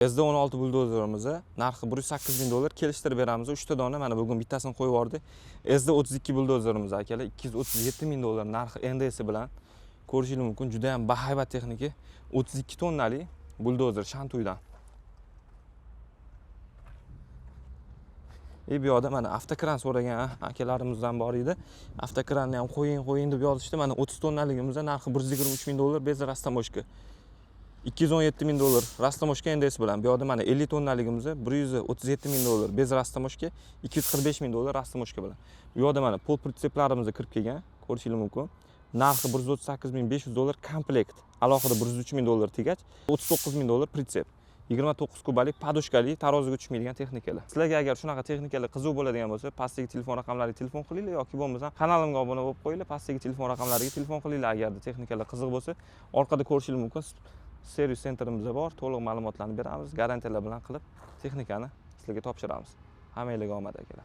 SD16 buldozerimiz narxi 108 ming dollar, kelishtirib beramiz. 3 ta dona, mana bugun bittasini qo'yib yubordik. SD32 buldozerimiz, akalar, 237 ming dollar narxi НДС bilan. Ko'rishingiz mumkin, juda ham bahaybat texnika. 32 tonnali buldozer Shantuydan. Bu yoqda mana avtokran so'ragan akalarimizdan bor edi. Avtokranni ham qo'ying, qo'ying deb yozishdi. Mana 30 tonnaligimiz narxi 123 ming dollar без растаможка. 217 ming dollar растаможка НДС bilan. Bu yoqda mana 50 tonnaligimiz 137 ming dollar без растаможка, 245 ming dollar растаможка bilan. Bu yoqda mana полуприцеп larimiz kirib kelgan, ko'rishingiz mumkin. Narxi 138 500 dollar komplekt. Alohida 103 ming dollar тягач, 39 ming dollar прицеп. 29 kubalik подушка li, taroziga tushmaydigan texnikalar. Sizlarga agar shunaqa texnikalar qiziq bo'ladigan bo'lsa, pastdagi telefon raqamlariga telefon qilinglar yoki bo'lmasa kanalimga obuna bo'lib qo'yinglar, pastdagi telefon raqamlariga telefon qilinglar agarda texnikalar qiziq bo'lsa. Orqada ko'rishingiz mumkin, servis центр imiz bor, to'liq ma'lumotlarni beramiz, garantiyalar bilan qilib texnikani sizlarga topshiramiz. Hammanglarga omad, akalar.